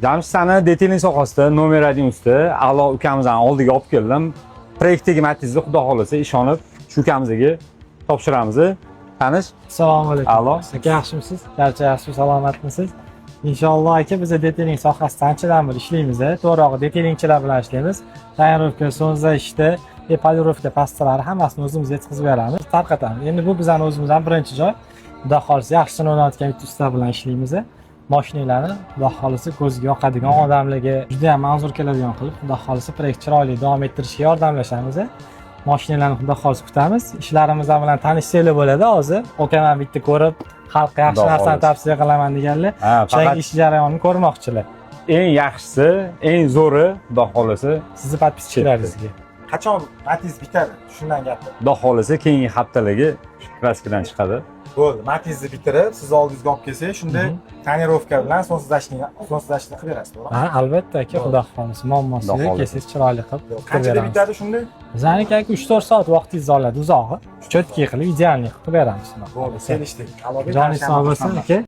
Jamshid, sani detailing sohasida номер 1 usta A'lo ukamizni oldiga olib keldim. Proyektdagi Matiz'ni, xudo xohlasa, ishonib shu ukamizga topshiramiz. Tanish. Assalomu alaykum. A'lo. Aka, yaxshimisiz? Barcha yaxshi, salomatmisiz? Inshaalloh, aka, biz detailing sohasida anchadan beri ishlaymiz. To'g'rirog'i, detailingchilar bilan ishlaymiz. Тонировка, солнцезащита, полировка pastalari hammasini o'zimiz yetkazib beramiz, tarqatamiz. Endi bu bizani o'zimizdan birinchi joy. Xudo xohlasa, yaxshi sinavlanayotgan bitta usta bilan ishlaymiz. Mashinalarni, xudo xohlasa, ko'zga yoqadigan, odamlarga juda ham manzur keladigan qilib, xudo xohlasa, proyekt chiroyli davom ettirishga yordamlashamiz. Mashinalarni, xudo xohlasa, kutamiz. Ishlarimiz bilan tanishsanglar bo'ladi hozir. Okam ham bitta ko'rib, xalqqa yaxshi Xudo narsani xohlasa. tavsiya qilaman deganlar. Ha, o'shanga faqat ish jarayonini ko'rmoqchilar. Eng yaxshisi, eng zo'ri, xudo xohlasa, sizni подписчик laringizga. Qachon Matiz bitadi? Shundan gapir. Xudo xohlasa, keyingi haftaligi краска dan chiqadi. Bo'ldi, Matizni bitirib, siz oldingizga olib kelsak, shunda тонировка bilan солнцезащита qilib berasiz, to'g'rimi? Ha, albatta, aka, xudo xohlasa, muammosi Xudo yo'q, xohlasa. Kelsangiz, chiroyli qilib qilib Qanchada beramiz. bitadi shunda? Bizaniki, aka, 3-4 soat vaqtingizni oladi uzog'i. Чёткий qilib, идеальный qilib beramiz, xudo Bo'ldi, xohlasa. Kelishdik. Aloqa. Joningiz sog' bo'lsin, aka.